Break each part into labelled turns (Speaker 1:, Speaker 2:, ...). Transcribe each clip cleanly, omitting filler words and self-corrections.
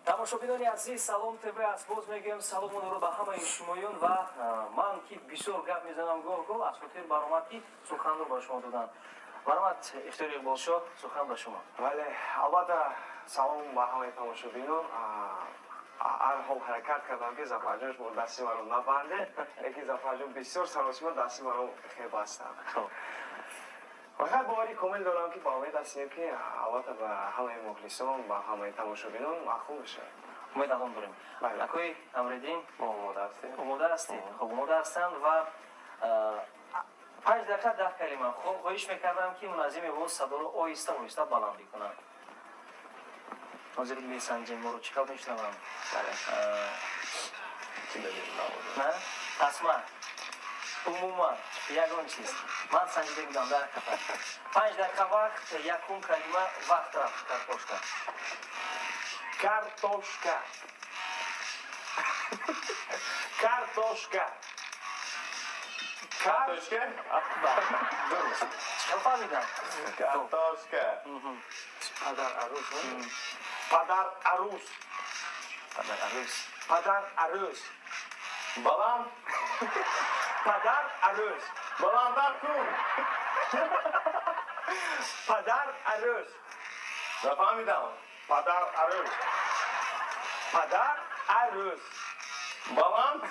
Speaker 1: Тамошобинони азиз, Салом ТВ аст. Боз мегӯям, салому дуруд ба ҳамаи шумоён. Ва ман ки бисёр гап мезанам, гоҳ гоҳ аз хотир баромад, ки суханро ба шумо додам. Баромад, Ихтиёри Иқболшоҳ, сухан ба шумо.
Speaker 2: Бале, албатта, салом ба ҳамаи тамошобинон. Ҳар ҳол ҳаракат кардам, ки Зафарҷон, шумо дасти маро набанде, лекин Зафарҷон бисёр саросима дасти маро хел бастанд. Фақат бовари комил дорам, ки ба умед ҳастем, ки албатта ба ҳамаи мухлисон, ба ҳамаи тамошобинон маъқул мешавад.
Speaker 1: Умед алон дорем.
Speaker 2: Бале.
Speaker 1: Акои Амриддин.
Speaker 3: Мо омода ҳастем.
Speaker 1: Омода ҳастед? Хуб, омода ҳастанд ва 5 дақиқа, 10 калима. Хуб, хоҳиш мекардам, ки муназзими боз садоро оҳиста оҳиста баланд бикунанд. Ҳозир месанҷем, моро чӣ хел мешунавам.
Speaker 2: Бале.
Speaker 3: Чӣ далел навода?
Speaker 1: На тасма, умуман ягон чиз ман санҷида будам. Дар ҳақиқат 5 дақиқа вақт, якум калима, вақт рафт. Картошка.
Speaker 2: Картошка, картошка.
Speaker 3: Картошка.
Speaker 1: Дуруст, чӣ хел фаҳмидам?
Speaker 3: Картошка.
Speaker 2: Падар арӯс, падар арӯс.
Speaker 1: Падар арӯс.
Speaker 2: Падар арӯс.
Speaker 3: Баланд.
Speaker 2: Падар арӯс.
Speaker 3: Баландтар кун.
Speaker 2: Падар арӯс.
Speaker 3: Нафаҳмидам.
Speaker 2: Падар арӯс, падар арӯс.
Speaker 3: Баланд.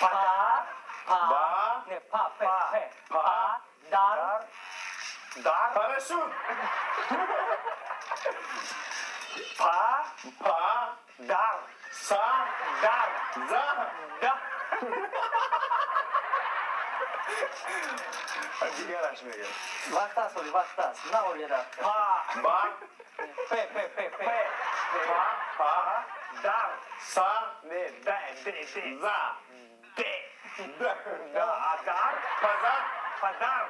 Speaker 2: Падар.
Speaker 1: Па.
Speaker 3: Ба.
Speaker 1: Не, па, пе.
Speaker 2: Па.
Speaker 1: Пе.
Speaker 3: Па.
Speaker 1: Дар.
Speaker 2: Дар.
Speaker 3: Парашют.
Speaker 2: Па.
Speaker 3: Па.
Speaker 2: Дар.
Speaker 3: Са.
Speaker 2: Дар.
Speaker 3: За.
Speaker 2: Да. Дигараш мегӯям.
Speaker 1: Вақт аст, оли вақт аст, на оли рафт.
Speaker 2: Па.
Speaker 3: Ба.
Speaker 1: Пе, пе, пе, пе.
Speaker 2: Пе.
Speaker 3: Па. Па.
Speaker 2: Дар.
Speaker 3: Са.
Speaker 2: Не, да, де, де.
Speaker 3: За.
Speaker 2: Де.
Speaker 3: Д.
Speaker 2: Да, дар.
Speaker 3: Пазад.
Speaker 2: Падар.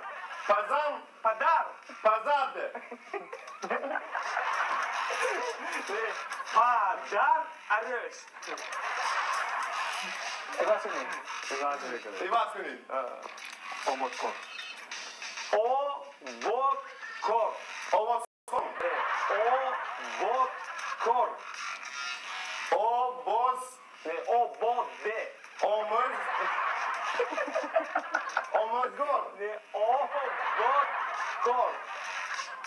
Speaker 3: Пазан.
Speaker 2: Падар.
Speaker 3: Пазад.
Speaker 2: Не, падар арӯс.
Speaker 1: Иваз кунед.
Speaker 3: Иваз кунед.
Speaker 1: Ободкор.
Speaker 2: Ободкор.
Speaker 3: Овозхон.
Speaker 2: Ободкор.
Speaker 3: Обоз.
Speaker 2: Не, ободе.
Speaker 3: Омӯз. Омӯзгор.
Speaker 2: Не, ободкор.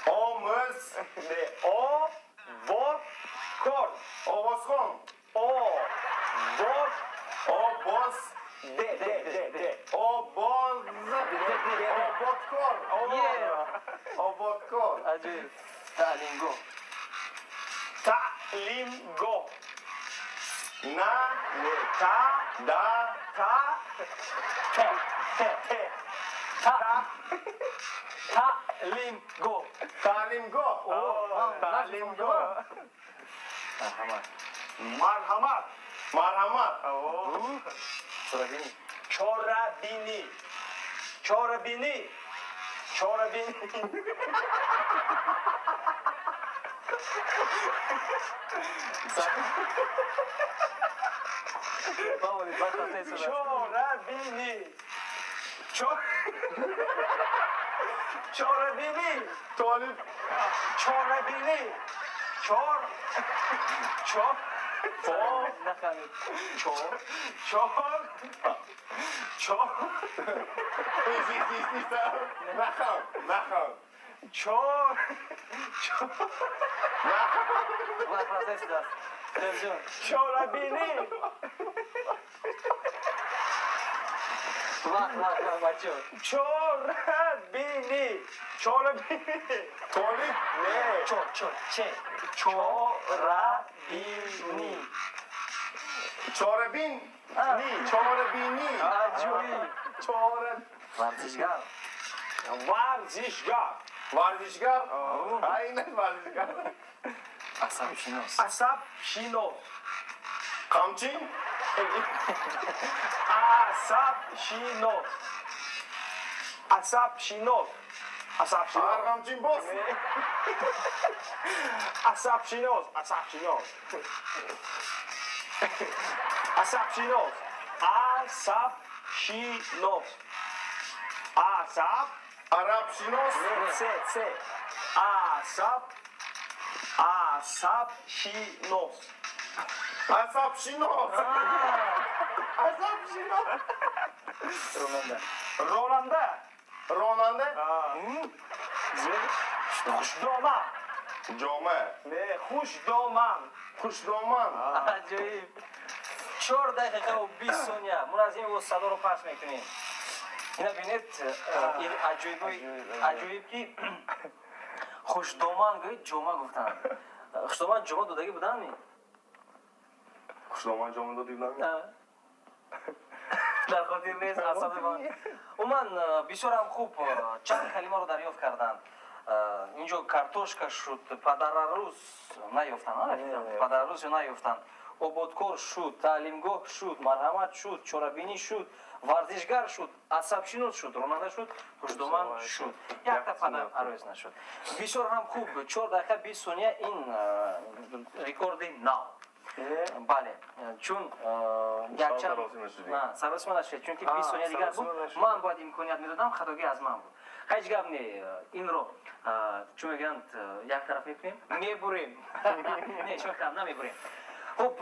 Speaker 3: Омӯз.
Speaker 2: Не, ободкор.
Speaker 3: Овозхон.
Speaker 2: Обод.
Speaker 3: Обоз.
Speaker 2: Де, де, де, де.
Speaker 3: Обоз. Ободкор. Ободкор.
Speaker 1: Аҷоиб. Таълимгоҳ.
Speaker 2: Таълимгоҳ.
Speaker 3: На.
Speaker 2: Не, та.
Speaker 3: Да.
Speaker 2: Та.
Speaker 1: Те, те.
Speaker 2: Те.
Speaker 1: Та. Таълимгоҳ.
Speaker 3: Таълимгоҳ.
Speaker 1: Таълимгоҳ. Марҳамат.
Speaker 2: Марҳамат.
Speaker 3: Марҳамат.
Speaker 1: Чорабинӣ.
Speaker 2: Чорабинӣ, чорабинӣ, чорабинӣ.
Speaker 1: Баволид, вақт рафта истодааст.
Speaker 2: Чорабинӣ. Чорабинӣ.
Speaker 3: Толиб.
Speaker 2: Чорабинӣ. Чор. Чор.
Speaker 1: По. Нахамед. Чор.
Speaker 2: Чор. Чор.
Speaker 3: Нахан, нахан.
Speaker 2: Чор. Чор.
Speaker 1: Вақт рафта истодааст. Шерҷон.
Speaker 2: Чорабинӣ.
Speaker 1: Вақт, вақт, вақт, бачо.
Speaker 2: Чорабинӣ. Чорабинӣ.
Speaker 3: Толиб.
Speaker 2: Не.
Speaker 1: Чор, чор, че. Чорабинӣ.
Speaker 3: Чорабин.
Speaker 2: Ни.
Speaker 3: Чорабинӣ.
Speaker 1: Аҷоиб.
Speaker 3: Чора.
Speaker 1: Варзишгар.
Speaker 2: Варзишгар.
Speaker 3: Варзишгар. Айнан варзишгар.
Speaker 1: Асабшинос.
Speaker 2: Асабшинос.
Speaker 3: Қамчин.
Speaker 2: Асабшинос. Асабшинос. Асабшинос.
Speaker 3: Арғамчин боз.
Speaker 2: Асабшинос. Асабшинос. Асабшинос. Асабшинос. Асаб.
Speaker 3: Арабшинос.
Speaker 2: Не, С, С. Асаб. Асабшинос.
Speaker 3: Асабшинос. Асабшинос.
Speaker 1: Ронанда.
Speaker 2: Ронанда.
Speaker 3: Ронанда.
Speaker 2: Хушдоман.
Speaker 3: Ҷома.
Speaker 2: Не, хушдоман.
Speaker 3: Хушдоман.
Speaker 1: Аҷоиб! 4 дақиқаву 20 сония. Муназзим, боз садоро пахш мекунем. Ина бинед, ин аҷоибои аҷоиб, ки хушдоман гӯед, ҷома гуфтанд. Хушдоман ҷома додагӣ буданд?
Speaker 3: Хушдоман ҷома додӣ буданд?
Speaker 1: Дар хотир нест асаби ман. Умуман, бисёрам хуб, чанд калимаро дарёфт карданд. Инҷо картошка шуд, падарарӯз наёфтанд, падарарӯз наёфтанд, ободкор шуд, таълимгоҳ шуд, марҳамат шуд, чорабинӣ шуд, варзишгар шуд, асабшинос шуд, ронанда шуд, хушдоман шуд, якта падарарӯз нашуд. Бисёр ҳам хуб, 4 дақиқа 20 сония, ин рекорди нав. Бале, чун якчанд саросима нашуд, чунки 20 сония дигар буд, ман бояд имконият медодам, хатогӣ аз ман буд. Ҳеҷ гап не, инро, чӣ мегӯянд, як тараф мекунем, мебурем. Не, шоҳ, намебурем. Хуб.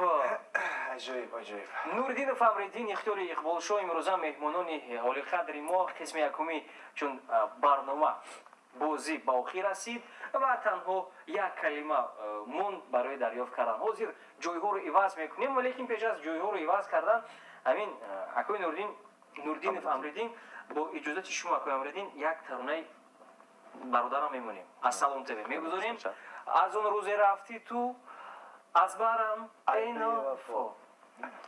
Speaker 2: Аҷоиб, аҷоиб.
Speaker 1: Нуриддинов Амриддин, Ихтиёри Иқболшоҳ имрӯза меҳмонони олиқадри мо. Қисми якумӣ чун барнома, бозӣ ба охир расид ва танҳо як калима монд барои дарёфт кардан. Ҳозир ҷойҳоро иваз мекунем, валекин пеш аз ҷойҳоро иваз кардан, ҳамин акои Нуриддин, Нуриддинов Амриддин, бо иҷозати шумо, акои Амриддин, як таронаи бародарам мемонем, аз Салом ТВ мегузорем. «Аз он рӯзе рафтӣ ту аз барам, эй навафо».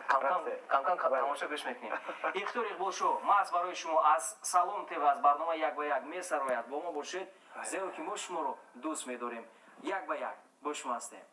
Speaker 1: Камкам тамошо гӯш мекунем. Ихтиёр Иқболшоҳ маҳз барои шумо аз Салом ТВ, аз барномаи «Як ба як» месарояд. Бо мо бошед, зеро ки мо шуморо дӯст медорем. «Як ба як» бо шумо ҳастем.